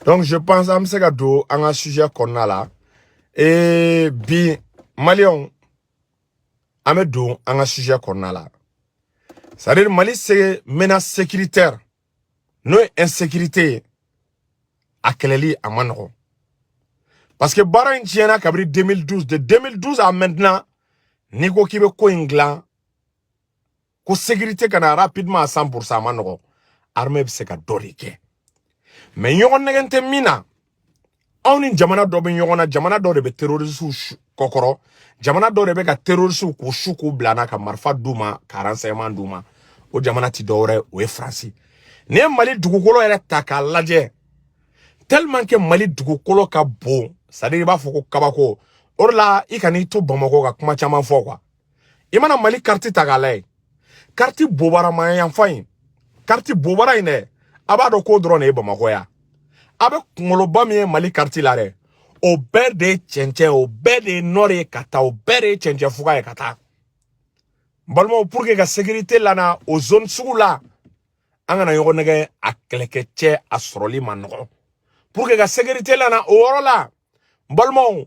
Donc je pense an bɛ se ka don an ka sujet kɔnɔna la. Et bi, Maliyɛnw, an bɛ don an ka sujet kɔnɔna la. C'est à dire Mali se menace sécuritaire, n'o ye insécurité ye, a kɛlɛli a ma nɔgɔn. Parce que baara in tiɲɛna kabini 2012. De 2012 à maintenant, n'i ko k'i bɛ ko in dilan ko sécurité ka na rapidement à 100%, a ma nɔgɔn. Armée bɛ se ka dɔ de kɛ. Mais ɲɔgɔn nɛgɛn tɛ min na, anw ni jamana dɔ bɛ ɲɔgɔn na, jamana dɔ de bɛ terroristes kɔkɔrɔ, jamana dɔ de bɛ ka terroristes k'u su k'u bila n'a ka marifa d'u ma, ka renseignement d'u ma. O jamana ti dɔwɛrɛ ye, o ye Faransi. N'i ye Mali dugukolo yɛrɛ ta k'a lajɛ, tellement que Mali dugukolo ka bon, c'est à dire i b'a fɔ ko kabako. O de la i kan'i to Bamakɔ ka kuma caman fɔ quoi. I mana Mali carte ta k'a lajɛ, carte bobarama yanfan in, carte bobara in dɛ, a b'a dɔn k'o dɔrɔn de ye Bamakɔ ya. A bɛ kunkoloba min ye Mali carte la dɛ, o bɛɛ de ye cɛncɛn, o bɛɛ de ye nord ye ka taa, o bɛɛ de ye cɛncɛn fuga ye ka taa. N balimaw, pour que ka sécurité lana o zone sugu la, an kana ɲɔgɔn nɛgɛ, a kɛlɛkɛcɛ a sɔrɔli ma nɔgɔn. Pour que ka sécurité lana o yɔrɔ la, n balimaw,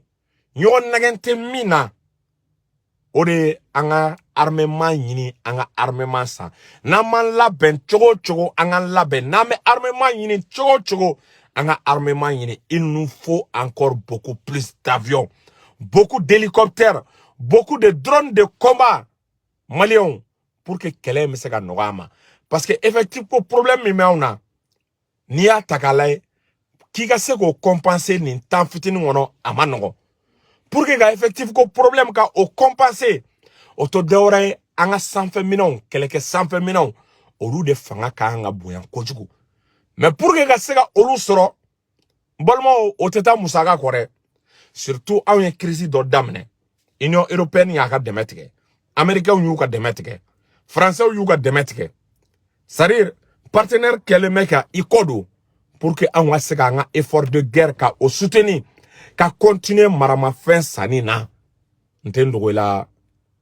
ɲɔgɔn nɛgɛn tɛ min na, o de ye an ka armement ɲini, an ka armement san. N'an m'an labɛn cogo o cogo, an k'an labɛn. N'an bɛ armement ɲini cogo o cogo, an ka armement ɲini. Il nous faut encore beaucoup plus d'avions, beaucoup d'hélicoptères, beaucoup de drones de combat, Maliyɛnw, pour que kɛlɛ in bɛ se ka nɔgɔya a ma. Parce que effectif ko problème min bɛ anw na, n'i y'a ta k'a lajɛ k'i ka se k'o compenser nin temps fitinin kɔnɔ, a ma nɔgɔn. Pour que ka effectif ko problème ka o compenser, o tɛ dɔwɛrɛ ye, an ka sanfɛminɛnw, kɛlɛkɛ sanfɛminɛnw, olu de fanga ka kan ka bonya kojugu. Mais pour que ka se ka olu sɔrɔ, n balimaw, o tɛ taa musaka kɔ dɛ. Surtout anw ye crise dɔ daminɛ, Union européenne y'a ka dɛmɛ tigɛ, Américains y'u ka dɛmɛ tigɛ, Français y'u ka dɛmɛ tigɛ. C'est à dire partenaire kɛlen bɛ ka i kɔ don pour que anw ka se k'an ka effort de guerre ka o soutenir, ka continuer maramafɛn sanni na. N tɛ n dogo i la,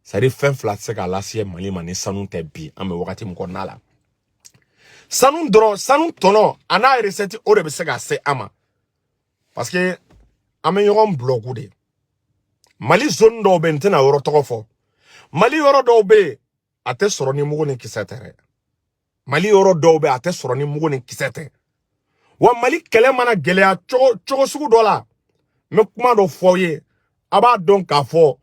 c'est à dire fɛn fila tɛ se k'a lase Mali ma ni sanu tɛ. Bi an bɛ wagati min kɔnɔna la, sanu dɔrɔn, sanu tɔnɔ a n'a recette, o de bɛ se ka se an ma. Parce que an bɛ ɲɔgɔn bloquer de. Mali zone dɔw bɛ yen, n tɛna yɔrɔ tɔgɔ fɔ, Mali yɔrɔ dɔw bɛ yen, a tɛ sɔrɔ ni mugu ni kisɛ tɛ dɛ. Mali yɔrɔ dɔw bɛ yen, a tɛ sɔrɔ ni mugu ni kisɛ tɛ. Wa Mali kɛlɛ mana gɛlɛya cogo cogo sugu dɔ la, n bɛ kuma dɔ fɔ aw ye, a b'a dɔn k'a fɔ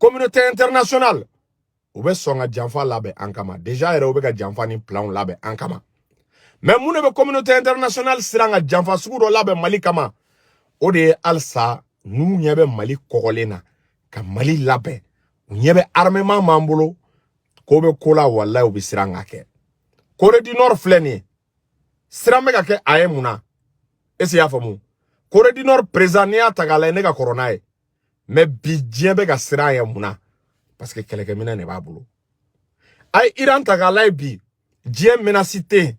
communauté internationale u bɛ sɔn ka janfa labɛn an kama. Déjà yɛrɛ, u bɛ ka janfa ni planw labɛn an kama. Mais mun de bɛ communauté internationale siran ka janfa sugu dɔ labɛn Mali kama? O de ye halisa n'u ɲɛ bɛ Mali kɔgɔlen na ka Mali labɛn, u ɲɛ bɛ armement m'an bolo ko bɛ ko la, walayi, u bɛ siran ka kɛ. Corée du Nord filɛ nin ye, siran bɛ ka kɛ a ye mun na? Est ce que i y'a faamu? Corée du Nord président, n'i y'a ta k'a lajɛ, ne ka kɔrɔ n'a ye, mais bi diɲɛ bɛ ka siran a ye mun na? Parce que kɛlɛkɛminɛn de b'a bolo. A ye Iran ta k'a lajɛ bi, diɲɛ menace tɛ yen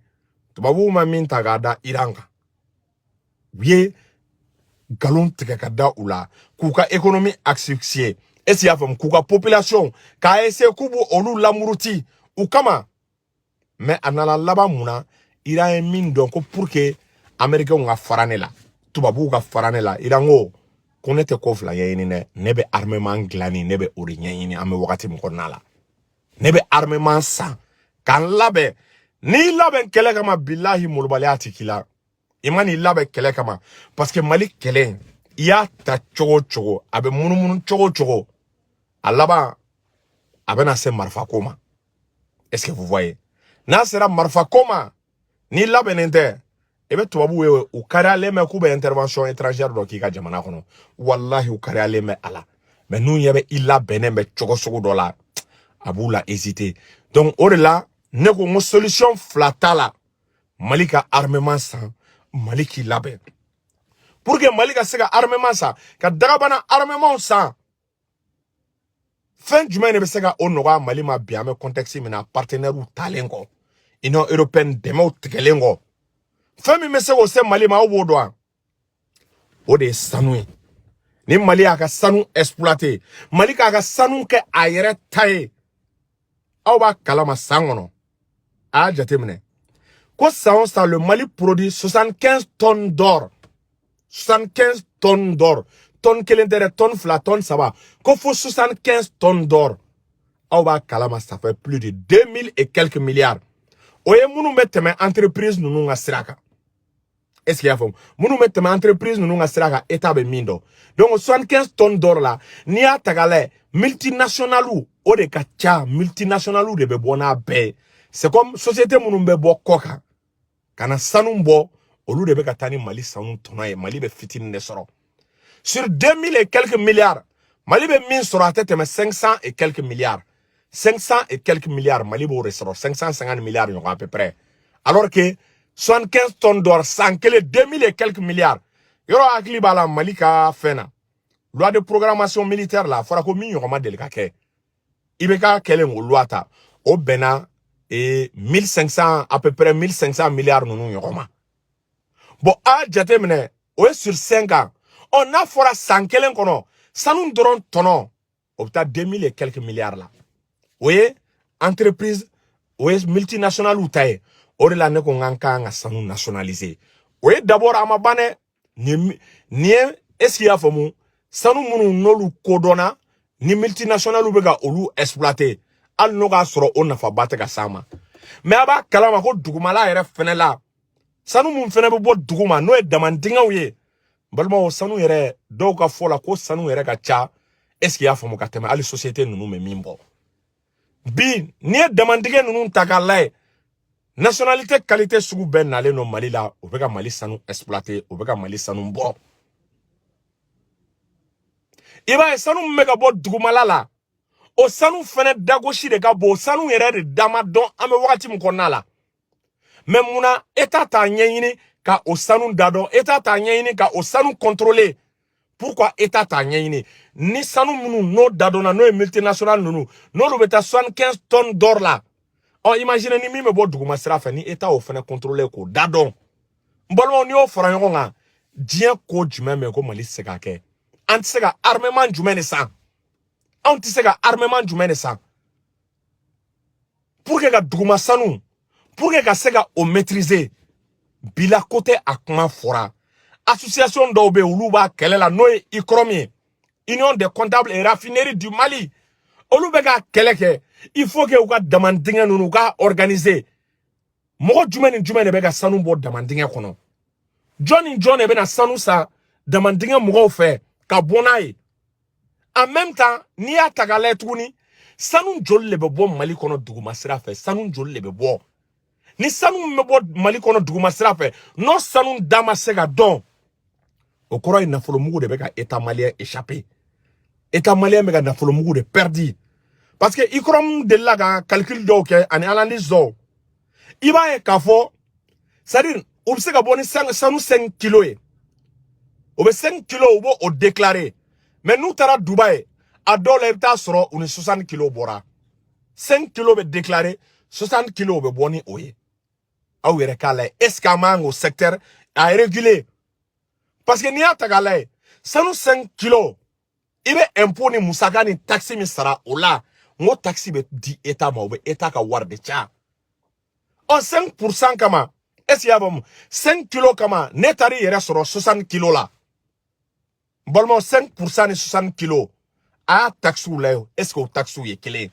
tubabuw ma min ta k'a da Iran kan. U ye nkalon tigɛ ka da u la k'u ka économie asphyxier. Est ce que i y'a faamu? K'u ka population k'a essayer k'u b'o olu lamuruti u kama. Mais a nana laban mun na? Iran ye min dɔn ko pour que Américains ka fara ne la, tubabuw ka fara ne la, Iran ko ko ne tɛ ko fila ɲɛɲini dɛ, ne bɛ armement dilanni, ne bɛ o de ɲɛɲini. An bɛ wagati min kɔnɔna la, ne bɛ armement san k'an labɛn. N'i labɛn kɛlɛ kama, bilahi, molobaliya ti k'i la. I ma n'i labɛn kɛlɛ kama, parce que Mali kɛlɛ, i y'a ta cogo o cogo, a bɛ munumunu cogo o cogo, a laban a bɛna se marifako ma. Est ce que vous voyez? N'a sera marifako ma, n'i labɛnnen tɛ, i bɛ tubabuw ye, u kariyalen bɛ k'u bɛ intervention étrangère dɔ k'i ka jamana kɔnɔ. Walahi, u kariyalen bɛ a la. Mais n'u ɲɛ bɛ i labɛnnen bɛ cogo sugu dɔ la, a b'u la hésiter. Donc o de la ne ko n ko solution fila t'a la: Mali ka armement san, Mali k'i labɛn. Pour que Mali ka se ka armement san, ka dagabana armement san, fɛn jumɛn de bɛ se ka o nɔgɔya Mali ma bi, an bɛ contexte min na, partenaires talen kɔ, Union européenne dɛmɛw tigɛlen kɔ? Fɛn min bɛ se k'o se Mali ma, aw b'o dɔn wa? O de ye sanu ye. Ni Mali y'a ka sanu exploiter, Mali k'a ka sanu kɛ a yɛrɛ ta ye, aw b'a kalama, san kɔnɔ, a y'a jateminɛ ko san o san, le Mali produit 75 tonnes d'or. 75 tonnes d'or, tonne kelen tɛ dɛ, tonne 2, tonne 3, ko fo 75 tonnes d'or. Aw b'a kalama, ça fait plus de 2000 et quelques milliards. O ye minnu bɛ tɛmɛ entreprise ninnu ka sira kan. Est ce que i y'a faamu? Minnu bɛ tɛmɛ entreprise ninnu ka sira kan, état bɛ min dɔn. Donc 75 tonnes d'or la, n'i y'a ta k'a lajɛ, multinationales o de ka ca. Multinationales de bɛ bɔ n'a bɛɛ ye. C'est comme société minnu bɛ bɔ kɔ kan ka na sanu bɔ, olu de bɛ ka taa ni Mali sanu tɔnɔ ye. Mali bɛ fitinin de sɔrɔ. Sur 2000 et quelques milliards, Mali bɛ min sɔrɔ, a tɛ tɛmɛ 500 et quelques milliards. 500 et quelques milliards, Mali b'o de sɔrɔ, 550 milliards ɲɔgɔn à peu près, alors que 75 tonnes d'or san kelen, 2000 et quelques milliards. Yɔrɔ hakili b'a la, Mali ka fɛn na, loi de programmation militaire la, a fɔra ko min ɲɔgɔn ma deli ka kɛ. I bɛ ka kɛlen k'o loi ta, o bɛnna 1500, à peu près 1500 milliards ninnu ɲɔgɔn ma. Bon, a jateminɛ, o ye sur 5 ans. Ɔ, n'a fɔra san kelen kɔnɔ, sanu dɔrɔn tɔnɔ, o bɛ taa 2000 et quelques milliards la. O ye entreprise, o ye multinationales ta ye. O de la ne ko n k'an kan ka sanu nationaliser. O ye d'abord, a ma ban dɛ. Nin ye, est ce que i y'a faamu, sanu minnu n'olu kodɔnna ni multinationales bɛ ka olu exploiter, hali n'o k'a sɔrɔ o nafaba tɛ ka s'a ma, mais a b'a kalama ko dugumala yɛrɛ fɛnɛ la, sanu mun fɛnɛ bɛ bɔ duguma, n'o ye damandingɛw ye, n balimaw, sanu yɛrɛ, dɔw ka fɔ la ko sanu yɛrɛ ka ca, est ce que i y'a faamu, ka tɛmɛ hali société ninnu bɛ min bɔ bi. N'i ye damandingɛ ninnu ta k'a lajɛ, nationalité qualité sugu bɛɛ nalen don Mali la. U bɛ ka Mali sanu exploiter, u bɛ ka Mali sanu bɔ. I b'a ye, sanu min bɛ ka bɔ dugumala la, o sanu fɛnɛ dagosi de ka bon. O sanu yɛrɛ de dama dɔn an bɛ wagati min kɔnɔna la. Mais munna état t'a ɲɛɲini ka o sanu da dɔn? État t'a ɲɛɲini ka o sanu contrôler? Pourquoi état t'a ɲɛɲini? Ni sanu minnu n'o dadɔnna, n'o ye multinational ninnu, n'olu bɛ taa 75 tonnes d'or la, ɔ, imagine ni min bɛ bɔ duguma sira fɛ, ni état y'o fɛnɛ contrôler k'o da dɔn. N balimaw, n'i y'o fara ɲɔgɔn kan, diɲɛ ko jumɛn bɛ ko Mali tɛ se k'a kɛ? An tɛ se ka armement jumɛn de san? Anw tɛ se ka armement jumɛn de san pour que ka duguma sanu, pour que ka se ka o maîtriser? Bila ko tɛ, a kuma fɔra. Association dɔw bɛ yen, olu b'a kɛlɛ la, n'o ye ICROM ye, Union des comptables et raffineries du Mali. Olu bɛ ka kɛlɛ kɛ. Il faut que u ka damandingɛ ninnu, u ka organiser. Mɔgɔ jumɛn ni jumɛn de bɛ ka sanu bɔ damandingɛ kɔnɔ? Jɔn ni jɔn de bɛ na sanu san damandingɛ mɔgɔw fɛ ka bɔ n'a ye? En même temps, n'i y'a ta k'a lajɛ tuguni, sanu joli de bɛ bɔ Mali kɔnɔ duguma sira fɛ? Sanu joli de bɛ bɔ? Ni sanu min bɛ bɔ Mali kɔnɔ duguma sira fɛ, n'o sanu da ma se ka dɔn, o kɔrɔ ye nafolomugu de bɛ ka état malien échapper. État malien bɛ ka nafolomugu de perdi, parce que ICROM delila ka calcul dɔw kɛ ani analyse dɔw. I b'a ye k'a fɔ, c'est à dire u bɛ se ka bɔ ni sanu 5 kilo ye. O bɛ 5 kilo, u b'o o déclarer, mais n'u taara Dubaï, a dɔw la, i bɛ taa sɔrɔ u ni 60 kilo bɔra. 5 kilo bɛ déclarer, 60 kilo bɛ bɔ ni o ye. Aw yɛrɛ k'a lajɛ, est ce que an man k'o secteur a réguler? Parce que n'i y'a ta k'a lajɛ, sanu 5 kilo, i bɛ impôt ni musaka ni taxe min sara o la, n ko taxe bɛ di état ma, o bɛ état ka wari de caya. Ɔ, 5% kama, est ce que i y'a faamu, 5 kilo kama, ne taar'i yɛrɛ sɔrɔ 60 kilo la. N balimaw, 5% ni 60 kilo, a y'a taxew lajɛ, est ce que o taxew ye kelen ye?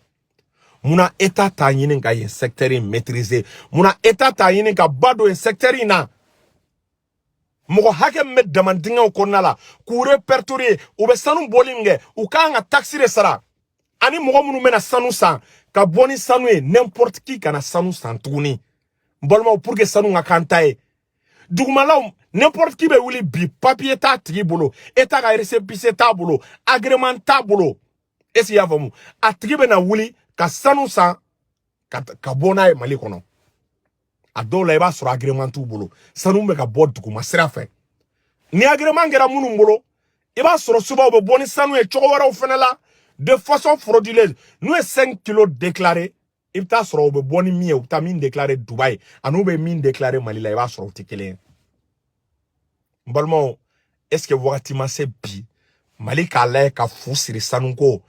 Munna état t'a ɲini ka yen secteur in maîtriser? Munna état t'a ɲini ka ba don yen secteur in na? Mɔgɔ hakɛ min bɛ damandingɛw kɔnɔna la k'u répertorier, u bɛ sanu bɔli min kɛ, u kan ka taxe de sara. Ani mɔgɔ minnu bɛna sanu san ka bɔ ni sanu ye, n'importe qui kana sanu san tuguni, n balimaw, pour que sanu ka k'an ta ye. Dugumalaw, n'importe qui bɛ wuli bi, papier t'a tigi bolo, état ka récépissé t'a bolo, agrément t'a bolo, est ce que i y'a faamu? A tigi bɛna wuli ka sanu san ka bɔ n'a ye Mali kɔnɔ. A dɔw la, i b'a sɔrɔ agrément t'u bolo. Sanu bɛ ka bɔ duguma sira fɛ. Ni agrément kɛra minnu bolo, i b'a sɔrɔ souvent u bɛ bɔ ni sanu ye cogo wɛrɛw fɛnɛ la, de façon frauduleuse. N'u ye 5 kilos déclaré, i bɛ taa sɔrɔ u bɛ bɔ ni min ye, u bɛ taa min déclaré Dubaï, ani u bɛ min déclaré Mali la, i b'a sɔrɔ u tɛ kelen ye. N balimaw, est ce que wagati ma se bi Mali k'a lajɛ ka fu siri sanuko,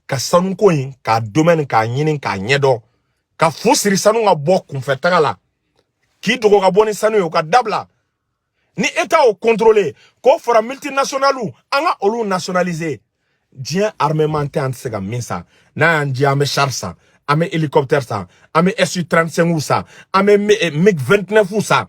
ka sanuko in k'a domaine k'a ɲini k'a ɲɛdɔn, ka fu siri sanu ka bɔ kunfɛ taga la, k'i dogo ka bɔ ni sanu ye, o ka dabila? Ni État y'o contrôler, k'o fara multinationalu, an ka olu nationaliser. Diɲɛ armement tɛ, an tɛ se ka min san. N'a y'an diya, an bɛ char san, an bɛ hélicoptère san, an bɛ Su 35 san, an bɛ MiG 29 san.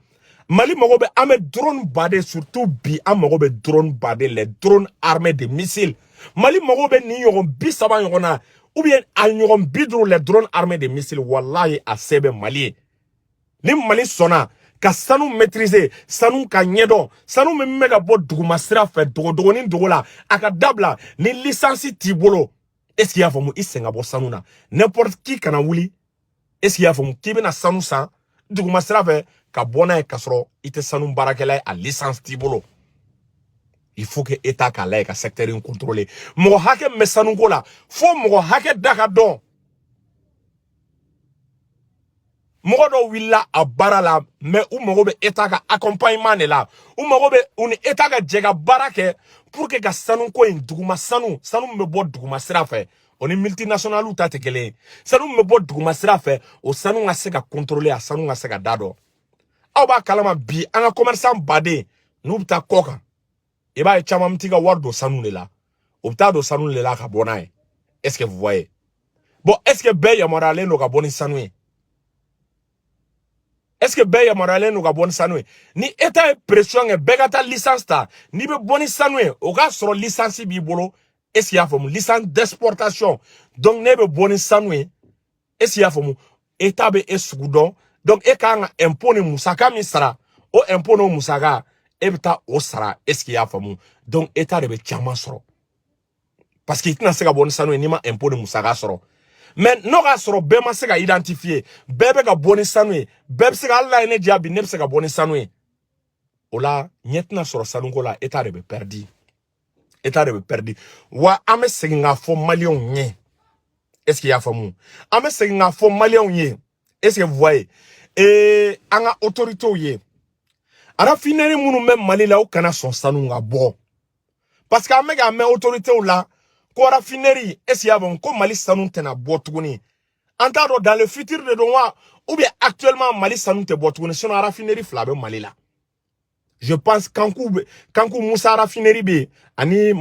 Mali mago bɛ, an bɛ drone baden. Surtout bi, an mago bɛ drone baden, les drones armés de missiles. Mali mago bɛ nin ɲɔgɔn 30 ɲɔgɔn na, ou bien a ɲɔgɔn 50, les drones armés de missiles. Wallahi, a se bɛ Mali ye. Ni Mali sɔnna ka sanu maîtriser, sanu ka ɲɛdɔn, sanu min bɛ ka bɔ duguma sira fɛ, dogodogonin dogo la, a ka dabila. Ni licence t'i bolo, est ce que i y'a faamu, i sen ka bɔ sanu na. N'importe qui kana wuli, est ce que i y'a faamu, k'i bɛna sanu san duguma sira fɛ ka bɔ n'a ye, k'a sɔrɔ i tɛ sanu baarakɛla ye, a licence t'i bolo. Il faut que État k'a lajɛ ka secteur in contrôler. Mɔgɔ hakɛ min bɛ sanuko la, fo mɔgɔ hakɛ da ka dɔn. Mɔgɔ dɔw wulila a baara la, mais u mago bɛ État ka accompagnement de la. U mago bɛ u ni État ka jɛ ka baara kɛ pour que ka sanuko in, duguma sanu, sanu min bɛ bɔ duguma sira fɛ, o ni multinationaliw ta tɛ kelen ye. Sanu min bɛ bɔ duguma sira fɛ, o sanu ka se ka contrôler, a sanu ka se ka da dɔn. Aw b'a kalama bi, an ka commerçant baden, n'u bɛ taa kɔ kan, i b'a ye caman bɛ t'i ka wari don sanu de la. U bɛ taa don sanu de la ka bɔ n'a ye. Est ce que vous voyez? Bon, est ce que bɛɛ yamaruyalen don ka bɔ ni sanu ye? Est ce que bɛɛ yamaruyalen don ka bɔ ni sanu ye? Ni État ye pression kɛ, bɛɛ ka taa licence ta. N'i bɛ bɔ ni sanu ye, o k'a sɔrɔ licence b'i bolo. Est ce que i y'a faamu? Licence d'exportation. Donc ne bɛ bɔ ni sanu ye, est ce que i y'a faamu, État bɛ e sugu dɔn. Donc e ka kan ka impôt ni musaka min sara, o impôt n'o musaka, e bɛ taa o sara. Est ce que i y'a faamu? Donc État de bɛ caman sɔrɔ, parce que i tɛna se ka bɔ ni sanu ye n'i ma impôt ni musaka sɔrɔ. Mais n'o k'a sɔrɔ bɛɛ ma se ka identifier, bɛɛ bɛ ka bɔ ni sanu ye, bɛɛ bɛ se ka, hali n'a ye ne diya bi, ne bɛ se ka bɔ ni sanu ye, o la ɲɛ tɛna sɔrɔ sanuko la. État de bɛ perdi, État de bɛ perdi. Wa an bɛ segin k'a fɔ maliyɛnw ye, est ce que i y'a faamu? An bɛ segin k'a fɔ maliyɛnw ye, est ce que vous voyez? An ka autorités ye, raffinerie minnu bɛ Mali la, u kana sɔn sanu ka bɔ, parce que an bɛ k'a mɛn autorités la ko raffinerie, est ce que i y'a faamu, ko Mali sanu tɛna bɔ tuguni. An t'a dɔn dans le futur de don wa, ou bien actuellement Mali sanu tɛ bɔ tuguni. Sinon raffinerie fila bɛ Mali la, je pense. Kanku bɛ, Kanku Musa raffinerie bɛ yen, ani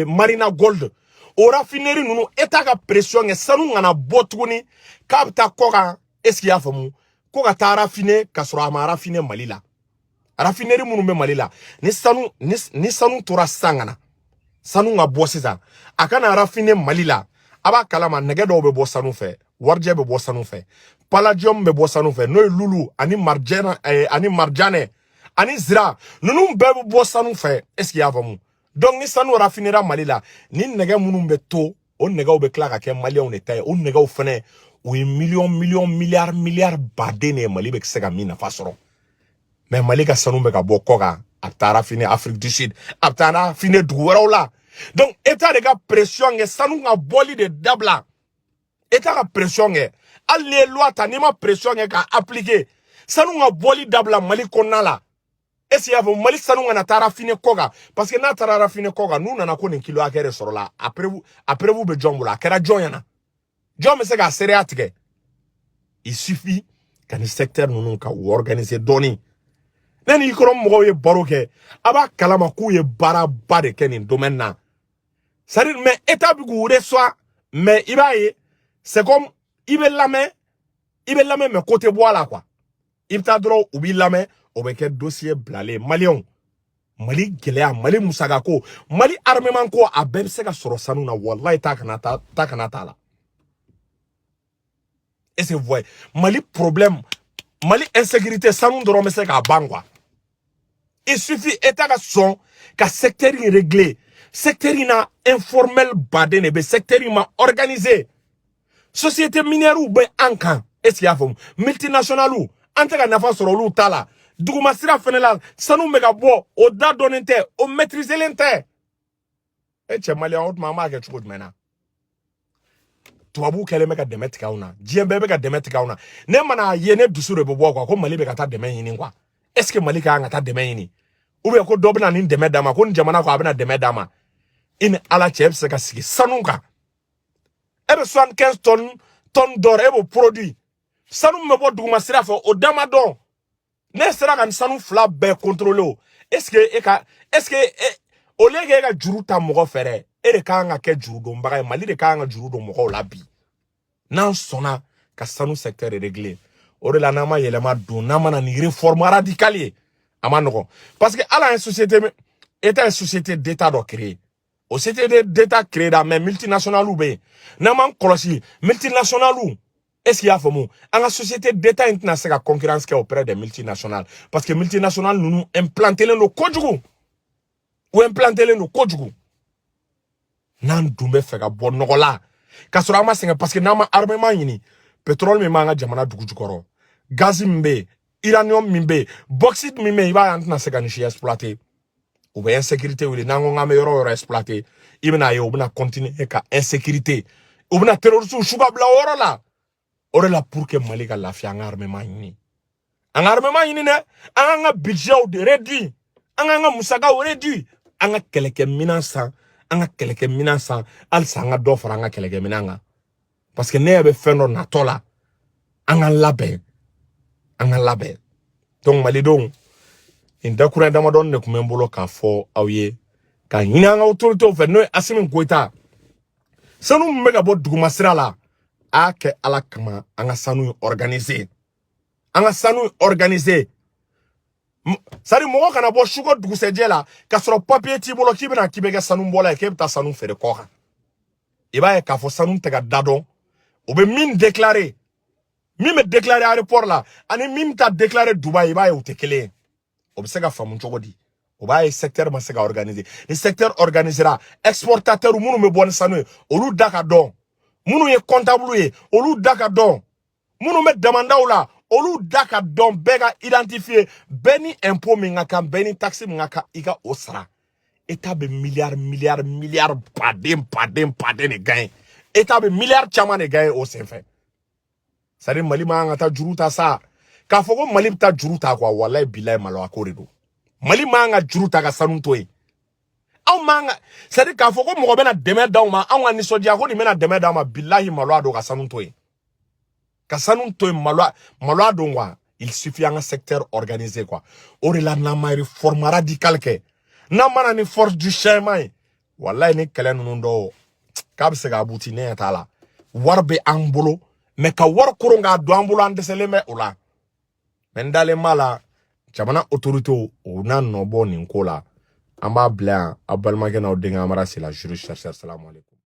Marina Gold. O raffinerie ninnu, État ka pression kɛ sanu kana bɔ tuguni k'a bɛ taa kɔ kan, est ce que i y'a faamu, ko ka taa raffiner ka sɔrɔ a ma raffiner Mali la. Raffinerie minnu bɛ Mali la, ni sanu tora sisan ka na sanu ka bɔ sisan, a kana raffiner Mali la. A b'a kalama, nɛgɛ dɔw bɛ bɔ sanu fɛ, warijɛ bɛ bɔ sanu fɛ, palladium bɛ bɔ sanu fɛ, n'o ye lulu ani marjana, ani marjanɛ ani zira ninnu bɛɛ bɛ bɔ sanu fɛ. Est ce que i y'a faamu? Donc ni sanu raffinera Mali la, ni nɛgɛ minnu bɛ to, o nɛgɛw bɛ tila ka kɛ maliyɛnw de ta ye. O nɛgɛw fɛnɛ, o ye miliyɔn miliyɔn, miliyari miliyari baden de ye, Mali bɛ se ka min nafa sɔrɔ. Mais Mali ka sanu bɛ ka bɔ kɔ kan, a bɛ taa raffiner Afrique du Sud, a bɛ taa raffiner dugu wɛrɛw la. Donc État de ka pression kɛ sanu ka bɔli de dabila. État ka pression kɛ. Hali n'i ye loi ta, n'i ma pression kɛ k'a appliquer, sanu ka bɔli dabila Mali kɔnɔna la. Est ce que i y'a faamu? Mali sanu kana taa raffiner kɔ kan, parce que n'a taara raffiner kɔ kan, n'u nana ko nin kilo hakɛ de sɔrɔla, a preuve bɛ jɔn bolo? A kɛra jɔn ɲɛna? Jɔn bɛ se k'a seereya tigɛ? Il suffit ka ni secteur ninnu ka u organiser dɔɔni. Ne ni kɔrɔ mɔgɔw ye baro kɛ, a b'a kalama k'u ye baaraba de kɛ nin domaine na. C'est à dire, mais État bɛ k'u reçoit, mais i b'a ye, c'est comme i bɛ lamɛn, i bɛ lamɛn, mais ko tɛ bɔ a la quoi. I bɛ taa dɔrɔn, u b'i lamɛn, o bɛ kɛ dossier bilalen. Maliyɛnw, Mali gɛlɛya, Mali musakako, Mali armement ko, a bɛɛ bɛ se ka sɔrɔ sanu na. Walayi, taa kana taa, taa kana t'a la. Est ce que vous voyez? Mali problème, Mali insécurité, sanu dɔrɔn bɛ se k'a ban quoi. Il suffit État ka sɔn ka secteur in régler. Secteur in na, informel baden de bɛ secteur in ma organiser. Société minière bɛ an kan, est ce que i y'a faamu? Multinationales, an tɛ ka nafa sɔrɔ olu ta la. Duguma sira fɛnɛ la, sanu bɛ ka bɔ, o da dɔnnen tɛ, o maîtriselen tɛ. E cɛ maliyɛn, o tuma an b'a kɛ cogo jumɛn na? Tubabuw kɛlen bɛ ka dɛmɛ tigɛ anw na, diɲɛ bɛɛ bɛ ka dɛmɛ tigɛ anw na. Ne mana ye, ne dusu de bɛ bɔ quoi, ko Mali bɛ ka taa dɛmɛ ɲini quoi. Est ce que Mali ka kan ka taa dɛmɛ ɲini, ou bien ko dɔ bɛ na nin dɛmɛ d'a ma, ko nin jamana ko a bɛna dɛmɛ d'a ma? I ni Ala cɛ, e bɛ se ka sigi sanu kan, e bɛ 75 tonnes d'or, e b'o produit. Sanu min bɛ bɔ duguma sira fɛ, o da ma dɔn. Ne sera ka nin sanu fila bɛɛ contrôler o. Est ce que e ka, est ce que e, au lieu que e ka juru ta mɔgɔ fɛ dɛ, e de kan ka kɛ jurudonbaga ye. Mali de kan ka juru don mɔgɔw la bi, n'an sɔnna ka sanu secteur régler. O de la, n'an ma yɛlɛma don, n'an ma na ni réforme radicale ye, a ma nɔgɔn, parce que ala ye société, état ye société d'état dɔ créer. O société d'état créé la, mais multinationales bɛ yen. N'an m'an kɔlɔsi, multinationales, est ce qu'il y'a faamu, an ka société d'état in tɛna se ka concurrence kɛ auprès des multinationales, parce que multinationales ninnu implantélen don kojugu, u implantélen don kojugu. N'an dun bɛ fɛ ka bɔ nɔgɔ la k'a sɔrɔ an ma sɛgɛn, parce que n'an ma armement ɲini, pétrole min b'an ka jamana dugu jukɔrɔ, gaz min bɛ yen, uranium min bɛ yen, bauxite min bɛ yen, i b'a ye an tɛna se ka nin si exploiter. U bɛ insécurité wuli. N'an ko k'an bɛ yɔrɔ o yɔrɔ exploiter, i bɛna ye u bɛna continuer ka insécurité, u bɛna terroristes su ka bila o yɔrɔ la. O de la, pour que Mali ka lafiya, an ka armement ɲini, an ka armement ɲini dɛ, an k'an ka budget de réduit, an k'an ka musakaw réduit, an ka kɛlɛkɛminɛn san, an ka kɛlɛkɛminɛn san halisa, an ka dɔ fara an ka kɛlɛkɛminɛn kan, parce que ne ɲɛ bɛ fɛn dɔ natɔ la. An ka labɛn, an ka labɛn. Donc malidenw, nin dakuruɲɛ damadɔni de tun bɛ n bolo k'a fɔ aw ye, k'a ɲini an ka autorités fɛ, n'o ye Assimi Goïta. Sanu min bɛ ka bɔ duguma sira la, a y'a kɛ Ala kama, an ka sanu in organiser, an ka sanu in organiser. C'est à dire mɔgɔ kana bɔ su ko dugusɛjɛ la k'a sɔrɔ papier t'i bolo k'i bɛna k'i bɛ kɛ sanubɔla ye, k'e bɛ taa sanu feere kɔ kan. I b'a ye k'a fɔ sanu tɛ ka da dɔn. O bɛ min déclarer, min bɛ déclarer aéroport la ani min bɛ taa déclarer Dubaï, i b'a ye u tɛ kelen ye. O bɛ se ka faamu cogo di? O b'a ye secteur ma se ka organiser. Ni secteur organisera, exportateur minnu bɛ bɔ ni sanu ye, olu da ka dɔn. Minnu ye comptable ye, olu da ka dɔn. Minnu bɛ damandaw la, olu da ka dɔn. Bɛɛ ka identifier, bɛɛ ni impôt min ka kan, bɛɛ ni taxe min ka kan, i ka o sara. État bɛ miliyari, miliyari, miliyari baden, baden, baden de gagner. État bɛ miliyari caman de gagner o senfɛ. C'est à dire Mali man kan ka taa juru ta sa. K'a fɔ ko Mali bɛ taa juru ta quoi, walayi bilayi, maloya ko de don. Mali man kan ka juru ta ka sanu to yen. Anw man ka, c'est à dire k'a fɔ ko mɔgɔ bɛna dɛmɛ d'aw ma, anw ka nisɔndiya ko nin bɛna dɛmɛ d'aw ma, bilahi, maloya don ka sanu to yen. Ka sanu to yen, maloya, maloya don quoi. Il suffit an ka secteur organisé quoi. O de la, n'an ma réforme radicale kɛ, n'an ma na ni force du changement ye, walayi, ni kɛlɛ ninnu dɔw k'a bɛ se ka aboutir, ne ɲɛ t'a la. Wari bɛ an bolo, mais ka wari koron k'a don an bolo, an dɛsɛlen bɛ o la. Mais n dalen b'a la, jamana autorités u n'a nɔ bɔ nin ko la. An b'a bila yan. Aw balimakɛ n'aw denkɛ Amara Sila, juriste chercheur. Salamu aleykum.